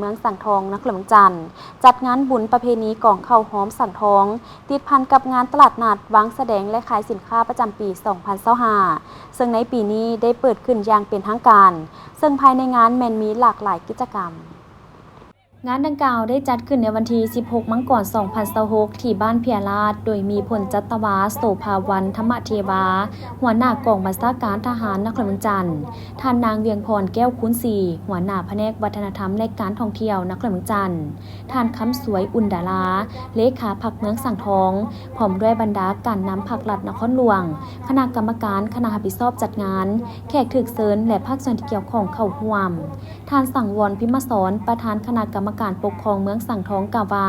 ເມືອງສັງທອງ ນະຄອນຫຼວງວຽງຈັນ ຈັດງານບຸນປະເພນີກອງເຂົ້າຫອມສັງທອງ ຕິດພັນກັບງານຕະຫຼາດນັດວາງສະແດງ ແລະ ຂາຍສິນຄ້າປະຈຳປີສອງພັນຊາວຫ້າ ເຊິ່ງໃນປີນີ້ໄດ້ເປີດຂຶ້ນຢ່າງເປັນທາງການ, ເຊິ່ງພາຍໃນງານແມ່ນມີຫຼາກຫຼາຍກິດຈະກຳ. ງານດັ່ງກ່າວໄດ້ຈັດຂຶ້ນໃນວັນທີສິບຫົກ ມັງກອນ ສອງພັນຊາວຫົກ ທີ່ບ້ານເພຍລາດ, ໂດຍມີພົນຈັດຕະວາ ໂສພາວັນ ທຳມະເທວາ ຫົວໜ້າກອງບັນຊາການທະຫານນະຄອນຫຼວງວຽງຈັນ, ທ່ານນາງ ວຽງພອນ ແກ້ວຄູນສີ ຫົວໜ້າພະແນກວັດທະນະທຳ ແລະ ການທ່ອງທ່ຽວນະຄອນຫຼວງວຽງຈັນ, ທ່ານ ຄຳສວຍ ອຸ່ນດາລາ ເລຂາພັກເມືອງສັງທອງ, ພ້ອມດ້ວຍບັນດາການນຳພັກລັດນະຄອນຫຼວງ, ຄະນະກຳມະການ, ຄະນະຮັບຜິດຊອບຈັດງານ, ແຂກຖືກເຊີນ ແລະ ພາກສ່ວນທີ່ກ່ຽວຂ້ອງເຂົ້າຮ່ວມ. ທ່ານ ສັງວອນ ພິມມະສອນ ປະທານຄະນະກຳມະການປົກຄອງເມືອງສັງທອງ ກ່າວວ່າ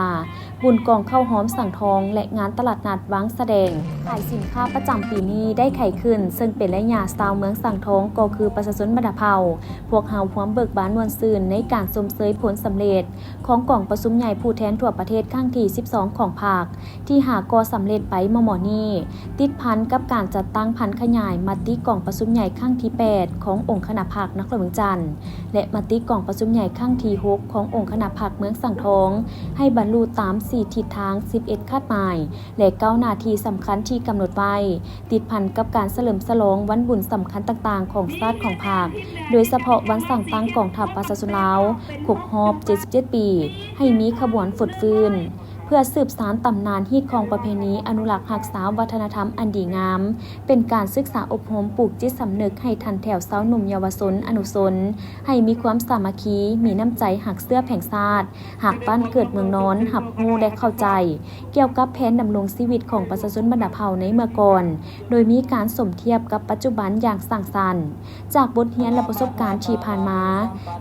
ບຸນກອງເຂົ້າຫອມສັງທອງ ແລະ ງານຕະຫຼາດນັດວາງສະແດງ ຂາຍສິນຄ້າປະຈຳປີນີ້ໄດ້ໄຂຂຶ້ນ, ເຊິ່ງເປັນໄລຍະຊາວເມືອງສັງທອງ ກໍຄືປະຊາຊົນບັນດາເຜົ່າ, ພວກເຮົາຮວມເບີກບານມ່ວນຊື່ນໃນການຊົມເຊີຍຜົນສຳເລັດຂອງກອງປະຊຸມໃຫຍ່ຜູ້ແທນທົ່ວປະເທດຄັ້ງທີສິບສອງຂອງພັກ ທີ່ຫາກໍສຳເລັດໄປມໍ່ໆນີ້, ຕິດພັນກັບການຈັດຕັ້ງຜັນຂະຫຍາຍມະຕິກອງປະຊຸມໃຫຍ່ຄັ້ງທີແປດຂອງອົງຄະນະພັກນະຄອນຫຼວງວຽງຈັນ ແລະ ມະຕິກອງປະຊຸມໃຫຍ່ຄັ້ງທີຫົກຂອງອົງຄະນະພັກເມືອງສັງທອງ ໃຫ້ບັນລຸຕາມສີ່ທິດທາງ ສິບເອັດຄາດໝາຍ ແລະ ເກົ້າໜ້າທີ່ສຳຄັນທີ່ກຳນົດໄວ້, ຕິດພັນກັບການສະເຫຼີມສະຫຼອງວັນບຸນສຳຄັນຕ່າງໆຂອງຊາດຂອງພັກ, ໂດຍສະເພາະວັນສ້າງຕັ້ງກອງທັບປະຊາຊົນລາວຄົບຮອບເຈັດສິບເຈັດປີ ໃຫ້ມີຂະບວນຟົດຟື້ນ. ເພື່ອສືບສານຕຳນານ, ຮີດຄອງປະເພນີ, ອະນຸລັກຮັກສາວັດທະນະທຳອັນດີງາມ, ເປັນການສຶກສາອົບຮົມປູກຈິດສຳນຶກໃຫ້ທັນແຖວຊາວໜຸ່ມເຍົາວະຊົນອະນຸຊົນ ໃຫ້ມີຄວາມສາມັກຄີ, ມີນ້ຳໃຈຮັກເຊື້ອແຜງຊາດ, ຮັກບ້ານເກີດເມືອງນອນ, ຮັບຮູ້ ແລະ ເຂົ້າໃຈກ່ຽວກັບແຜນດຳລົງຊີວິດຂອງປະຊາຊົນບັນດາເຜົ່າໃນເມື່ອກ່ອນ, ໂດຍມີການສົມທຽບກັບປັດຈຸບັນຢ່າງສ້າງສັນ. ຈາກບົດຮຽນ ແລະ ປະສົບການທີ່ຜ່ານມາ,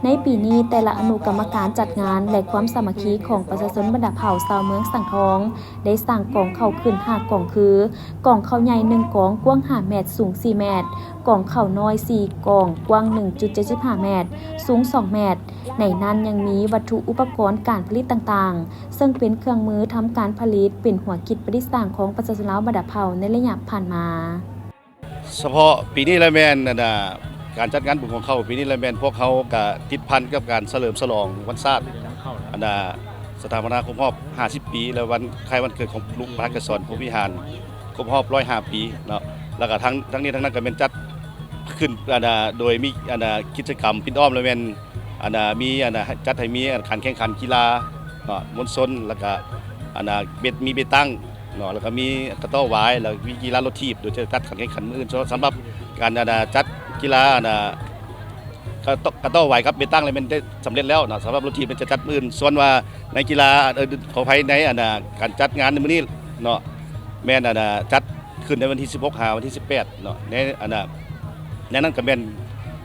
ໃນປີນີ້ແຕ່ລະອະນຸກຳມະການຈັດງານ ແລະ ຄວາມສາມັກຄີຂອງປະຊາຊົນບັນດາເຜົ່າຊາວເມືອງສັງທອງ ໄດ້ສ້າງກອງເຂົ້າຂຶ້ນຫ້າກອງຄື ກອງເຂົ້າໃຫຍ່ໜຶ່ງກອງ ກວ້າງຫ້າແມັດ ສູງສີ່ແມັດ, ກອງເຂົ້ານ້ອຍສີ່ກອງ ກວ້າງໜຶ່ງຈຸດເຈັດສິບຫ້າແມັດ ສູງສອງແມັດ. ໃນນັ້ນຍັງມີວັດຖຸອຸປະກອນການຜະລິດຕ່າງໆ ເຊິ່ງເປັນເຄື່ອງມືທຳການຜະລິດ ເປັນຫົວຄິດປະດິດສ້າງຂອງປະຊາຊົນລາວບັນດາເຜົ່າໃນໄລຍະຜ່ານມາ. ສະເພາະປີນີ້ລະແມ່ນ ອັນນ່າ ການຈັດງານບຸນກອງເຂົ້າປີນີ້ລະແມ່ນ ພວກເຮົາກະຕິດພັນກັບການສະເຫຼີມສະຫຼອງວັນຊາດ ອັນນ່າ ສະຖາປະນາຄົບຮອບຫ້າສິບປີ ແລະ ວັນຄ້າຍວັນເກີດຂອງລຸງປະທານໄກສອນ ພົມວິຫານ ຄົບຮອບຮ້ອຍຫ້າປີເນາະ. ແລ້ວກະທັງ ທັງນີ້ທັງນັ້ນກະແມ່ນຈັດຂຶ້ນ ອັນນ່າ ໂດຍມີ ອັນນ່າ ກິດຈະກຳປິດອ້ອມ ລະແມ່ນ ອັນນ່າ ມີ ອັນນ່າ ຈັດໃຫ້ມີ ອັນ ການແຂ່ງຂັນກິລາເນາະ ມວນຊົນ ແລ້ວກະ ອັນນ່າ ເບດ ມີເບຕັງເນາະ ແລ້ວກະມີກະຕໍ້ຫວາຍ ແລ້ວມີກິລາລົດຖີບ ໂດຍຈະຈັດການແຂ່ງຂັນມື້ອື່ນ. ສຳ ສຳລັບການ ອັນນ່າ ຈັດກິລາ ອັນນ່າ ກະຕໍ້ ກະຕໍ້ຫວາຍກັບເບຕັງ ແລ້ວແມ່ນໄດ້ສຳເລັດແລ້ວເນາະ. ສຳລັບລົດຖີບແມ່ນຈະຈັດມື້ອື່ນ. ສ່ວນວ່າໃນກິລາ ເອີ ຂໍອະໄພ ໃນ ອັນນ່າ ການຈັດງານໃນມື້ນີ້ເນາະ ແມ່ນ ອັນນ່າ ຈັດ ຂຶ້ນໃນວັນທີສິບຫົກ ຫາວັນທີສິບແປດເນາະ. ໃນ ອັນນ່າ ໃນນັ້ນກະແມ່ນ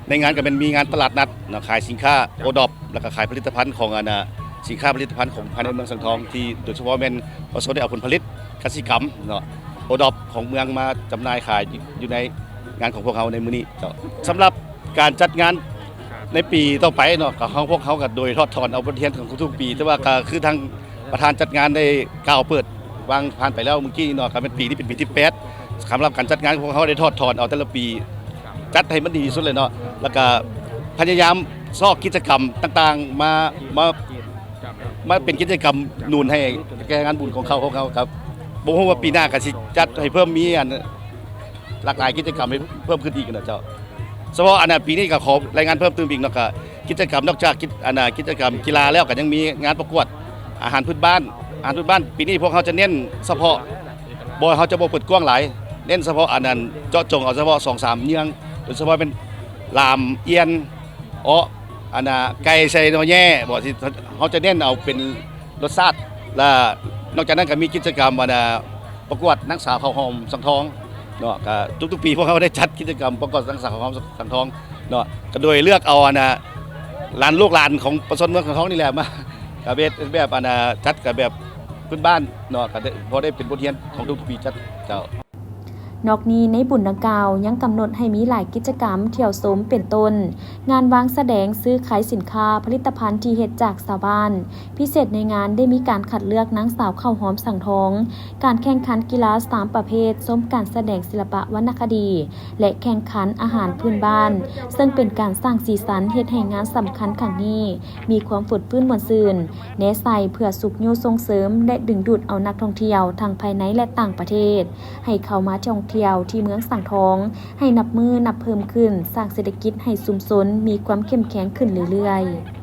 ໃນງານກະແມ່ນມີງານຕະຫຼາດນັດເນາະ ຂາຍສິນຄ້າໂອດອບ ແລ້ວກະຂາຍຜະລິດຕະພັນຂອງ ອັນນ່າ ສິນຄ້າຜະລິດຕະພັນຂອງພາຍໃນເມືອງສັງທອງ ທີ່ໂດຍສະເພາະແມ່ນປະຊາຊົນໄດ້ເອົາຜົນຜະລິດກະສິກຳເນາະ ໂອດອບຂອງເມືອງມາຈຳໜ່າຍຂາຍຢູ່ໃນງານຂອງພວກເຮົາໃນມື້ນີ້ເຈົ້າ. ສຳລັບການຈັດງານໃນປີຕໍ່ໄປເນາະ ກະເຮົາ ພວກເຮົາກະໂດຍຖອດຖອນເອົາບົດຮຽນຂອງທຸກໆປີ ແຕ່ວ່າກະຄືທາງ ປະທານຈັດງານໄດ້ກ່າວເປີດວາງຜ່ານໄປແລ້ວມື້ກີ້ນີ້ເນາະ ກະແມ່ນປີນີ້ເປັນປີທີແປດ ສຳລັບການຈັດງານ ພວກເຮົາໄດ້ຖອດຖອນເອົາແຕ່ລະປີ ຈັດໃຫ້ມັນດີທີ່ສຸດເລີຍເນາະ ແລ້ວກະພະຍາຍາມຊອກກິດຈະກຳຕ່າງໆ ມາ ມາ ມາເປັນກິດຈະກຳໜູນໃຫ້ແກ່ງານບຸນຂອງເຂົາ ພວກເຮົາກະບໍ່ຮູ້ວ່າປີໜ້າກະຊິຈັດໃຫ້ເພີ່ມ ມີອັນ ຫຼາກຫຼາຍກິດຈະກຳໃຫ້ເພີ່ມຂຶ້ນອີກນະເຈົ້າ. ສະເພາະອັນນ່າ ປີນີ້ກະຂໍລາຍງານເພີ່ມຕື່ມອີກເນາະ ກະກິດຈະກຳ ນອກຈາກກິດ ອັນນ່າ ກິດຈະກຳກິລາແລ້ວ ກະຍັງມີງານປະກວດອາຫານພື້ນບ້ານ. ອາຫານພື້ນບ້ານປີນີ້ພວກເຮົາຈະເນັ້ນສະເພາະ ບໍ່ ເຮົາຈະບໍ່ເປີດກວ້າງຫຼາຍ ເນັ້ນສະເພາະອັນນັ້ນ ເຈາະຈົງເອົາສະເພາະສອງສາມເມືອງ ໂດຍສະເພາະແມ່ນລາມ ອຽນ ເອາະ ອັນນ່າ ໄກ່ໃສ່ໜໍ່ແຍ ບໍ່ ທີ່ເຮົາຈະເນັ້ນເອົາເປັນ ລົດຊາດ ແລະ ນອກຈາກນັ້ນກະມີກິດຈະກຳ ອັນນ່າ ປະກວດນາງສາວເຂົ້າຫອມສັງທອງເນາະ. ກະທຸກໆປີພວກເຮົາໄດ້ຈັດກິດຈະກຳປະກວດນາງສາວເຂົ້າຫອມສັງທອງເນາະ ກະໂດຍເລືອກເອົາ ອັນນ່າ ຫຼານ ລູກຫຼານຂອງປະຊາຊົນເມືອງສັງທອງນີ້ແຫຼະ ມາ ກະເຮັດແບບ ອັນນ່າ ຈັດກະແບບພື້ນບ້ານເນາະ ກະໄດ້ ພໍໄດ້ເປັນບົດຮຽນຂອງທຸກໆປີຈັດເຈົ້າ. ນອກນີ້ໃນບຸນດັ່ງກ່າວຍັງກຳນົດໃຫ້ມີຫຼາຍກິດຈະກຳທ່ຽວຊົມເປັນຕົ້ນ ງານວາງສະແດງຊື້ຂາຍສິນຄ້າຜະລິດຕະພັນທີ່ເຮັດຈາກຊາວບ້ານ ພິເສດໃນງານໄດ້ມີການຄັດເລືອກນາງສາວເຂົ້າຫອມສັງທອງ ການແຂ່ງຂັນກິລາສາມປະເພດ ຊົມການສະແດງສິລະປະວັນນະຄະດີ ແລະແຂ່ງຂັນອາຫານພື້ນບ້ານ ເຊິ່ງເປັນການສ້າງສີສັນເຮັດໃຫ້ງານສຳຄັນຄັ້ງນີ້ມີຄວາມຟົດຟື້ນມ່ວນຊື່ນ ແນໃສ່ເພື່ອຊຸກຍູ້ສົ່ງເສີມ ແລະດຶງດູດເອົານັກທ່ອງທ່ຽວທັງພາຍໃນ ແລະຕ່າງປະເທດ ໃຫ້ເຂົ້າມາທ່ອງທ່ຽວທີ່ເມືອງສັງທອງ ໃຫ້ນັບມື້ນັບເພີ່ມຂຶ້ນ ສ້າງເສດຖະກິດໃຫ້ຊຸມຊົນມີຄວາມເຂັ້ມແຂງຂຶ້ນເລື້ອຍໆ.